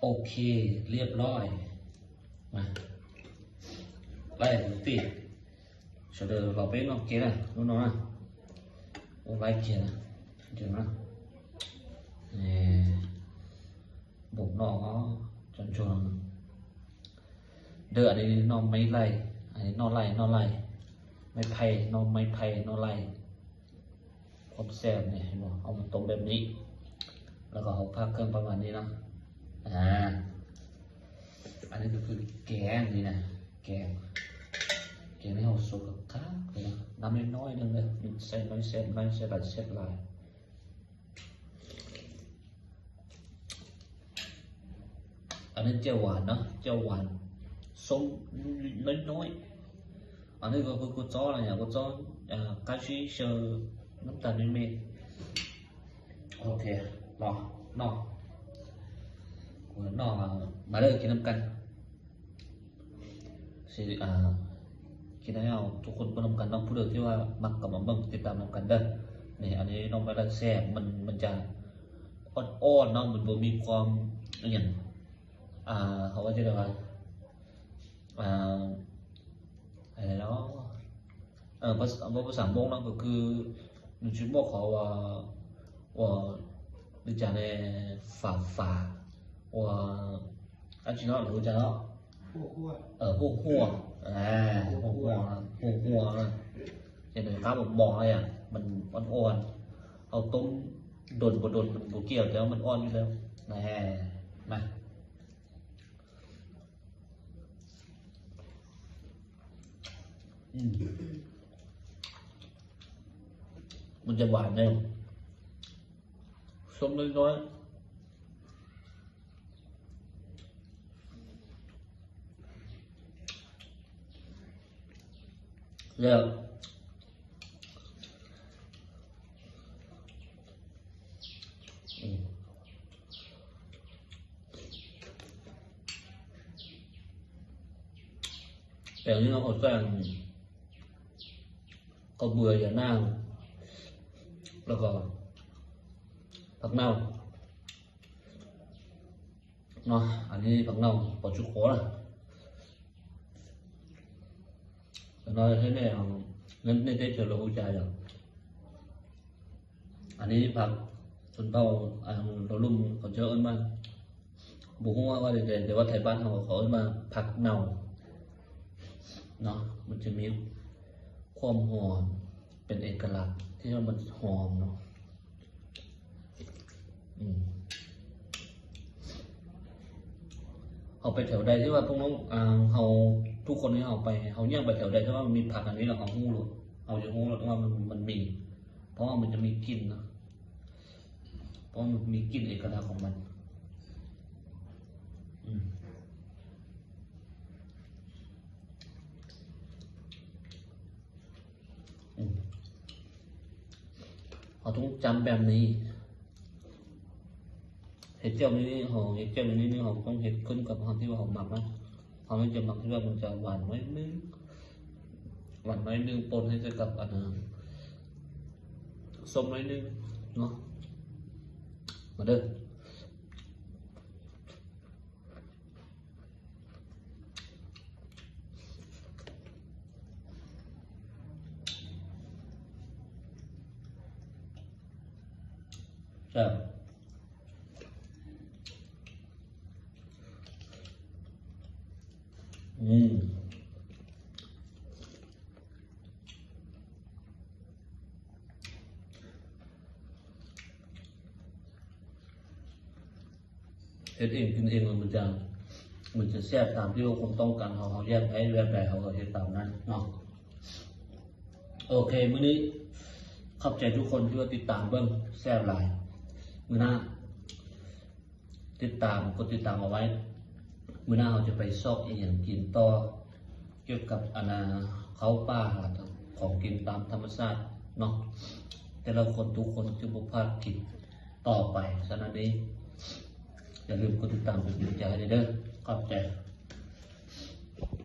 ໂອເຄ ລຽບຮ້ອຍ ມາ ໄລ່ເອົາຕິ ສະເດີເອົາໄປນອກເກນະ ນ້ອງໆ ນະ ໂອ້ ໄລ່ເກນະ ເດີນະ ເອີ ບົກນອກ ເອົາ ຈອນໆ ເດີ ອັນນີ້ໜໍ່ໄມ້ໄລ່ ອັນນີ້ໜໍ່ໄລ່ ໜໍ່ໄລ່ ໄມ້ໄຜ່ ໜໍ່ໄມ້ໄຜ່ ໜໍ່ໄລ່ ຄວາມແຊບນີ້ ເຫັນບໍ່? ເອົາມາຕົ້ມແບບນີ້ ແລ້ວກໍເຮົາພາກເຄື່ອງປະມານນີ້ເນາະ ອາ ອັນນີ້ກໍຄືແກງນີ້ນະ ແກງ ແກງໃຫ້ເຮົາສຸກຄັກໆເລີຍນະ ນ້ຳນ້ອຍໆໜຶ່ງເດີ ໃສ່ໜ້ອຍແຊບໜ້ອຍ ໃສ່ຫຼາຍແຊບຫຼາຍ. ອັນນີ້ແຈ່ວຫວານເນາະ ແຈ່ວຫວານ ສົ້ມນ້ອຍໆ ອັນນີ້ກໍຄືກູຈ້ອນນະ ຫຍັງ ກູຈ້ອນ ອາ ກາຊີເຊີ ນ້ຳຕານເມັດໆ ໂອເຄ ເນາະ ເນາະ ເນາະ ມາເດີ ກິນນຳກັນ. ຊິ ອ່າ ກິນໃຫ້ເຮົາທຸກຄົນເບິ່ງນຳກັນເນາະ ຜູ້ໃດທີ່ວ່າມັກກໍມາເບິ່ງຕິດຕາມນຳກັນເດີ ນີ້ ອັນນີ້ນ້ອງໄມ້ລາດແຊບ ມັນ ມັນຈະອ່ອນໆເນາະ ມັນບໍ່ມີຄວາມອີ່ຫຍັງ ອ່າ ເຂົາວ່າຈັ່ງໃດວະ ອ່າ ອັນໃດເນາະ ເອີ ພາສາ ເວົ້າພາສາມົ້ງເນາະ ກໍຄື ໜຶ່ງຊິບອກເຂົາວ່າ ວ່າ ຫຼືຈະແນ່ ຝາ ຝາ ວ່າ ອັນຊິເນາະ ຮູ້ຈັກເນາະ ຫົວ ຫົວ ເອີ ຫົວ ຫົວ ອ່າ ຫົວ ຫົວ ຫົວ ຫົວ ເຫັນໄໝ? ຄຳບອກເລີຍອະ ມັນອ່ອນໆ ເຮົາຕົ້ມດົນບໍ່ດົນມັນບໍ່ກ່ຽວ ແຕ່ວ່າມັນອ່ອນຢູ່ແລ້ວ ແນ່ ມາ. ອືມ ມັນຈະຫວານແນ່ ສົ້ມນ້ອຍໆ ແລ້ວ ອືມ ແຕ່ນີ້ເຮົາກໍໃສ່ ເຂົ້າເບື່ອ ຢານາງ ແລ້ວກໍຜັກເນົ່າເນາະ ອັນນີ້ຜັກເນົ່າປາຈຸໂຄລະ ນ້ອຍໃຫ້ແນ່ ເງິນໃນເດດເທື່ອລະຮູ້ຈ່າຍດອກ. ອັນນີ້ຜັກຊົນເຜົ່າ ອ່າ ລາວລຸ່ມເຂົາເຈົ້າເອີ້ນວ່າ ບໍ່ຮູ້ວ່າ ວ່າໃດ ແຕ່ວ່າໄທບ້ານເຮົາເຂົາເອີ້ນວ່າຜັກເນົ່າເນາະ ມັນຈະມີຄວາມຫອມເປັນເອກະລັກ ທີ່ວ່າມັນຫອມເນາະ ອືມ ເຮົາໄປແຖວໃດທີ່ວ່າພວກນ້ອງ ອ່າ ເຮົາ ທຸກຄົນທີ່ເຮົາໄປ ເຮົາຍ່າງໄປແຖວໃດທີ່ວ່າມັນມີຜັກອັນນີ້ແລ້ວ ເຮົາຮູ້ໂລດ ເຮົາຈະຮູ້ໂລດວ່າມັນ ມັນມີ ເພາະວ່າມັນຈະມີກິ່ນເນາະ ເພາະມັນມີກິ່ນເອກະລັກຂອງມັນ ອືມ ອືມ ເຮົາຕ້ອງຈຳແບບນີ້ ເຮັດແຈ່ວນີ້ ເຮົາເຮັດແຈ່ວນີ້ ເຮົາຕ້ອງເຮັດຂຶ້ນກັບເຮົາທີ່ວ່າເຮົາມັກນະ ເຮົາຈະມັກທີ່ວ່າມັນຈະຫວານໜ້ອຍໜຶ່ງ ຫວານໜ້ອຍໜຶ່ງ ປົນໃຫ້ໃສ່ກັບອັນນັ້ນ ສົ້ມໜ້ອຍໜຶ່ງເນາະ ມາເດີ. ແຊບ ອືມ. ເຮັດເອງກິນເອງ ແລ້ວມັນຈະ ມັນຈະແຊບຕາມທີ່ວ່າຄວາມຕ້ອງການເຮົາ ເຮົາຢາກໄດ້ແບບໃດ ເຮົາກໍເຮັດຕາມນັ້ນເນາະ. ໂອເຄ ມື້ນີ້ຂອບໃຈທຸກຄົນທີ່ວ່າຕິດຕາມເບິ່ງ ແຊບຫຼາຍ. ມື້ໜ້າ ຕິດຕາມ ກົດຕິດຕາມເອົາໄວ້. ມື້ໜ້າເຮົາຈະໄປຊອກອີ່ຫຍັງກິນຕໍ່ ກ່ຽວກັບອັນນ່າ ເຂົ້າປ່າ ຂອງກິນຕາມທຳມະຊາດເນາະ. ແຕ່ລະຄົນທຸກຄົນຈະບໍ່ພາດຄລິບຕໍ່ໄປ. ສະນັ້ນເດ ຢ່າລືມກົດຕິດຕາມເປັນກຳລັງໃຈໃຫ້ເດີ. ຂອບໃຈ.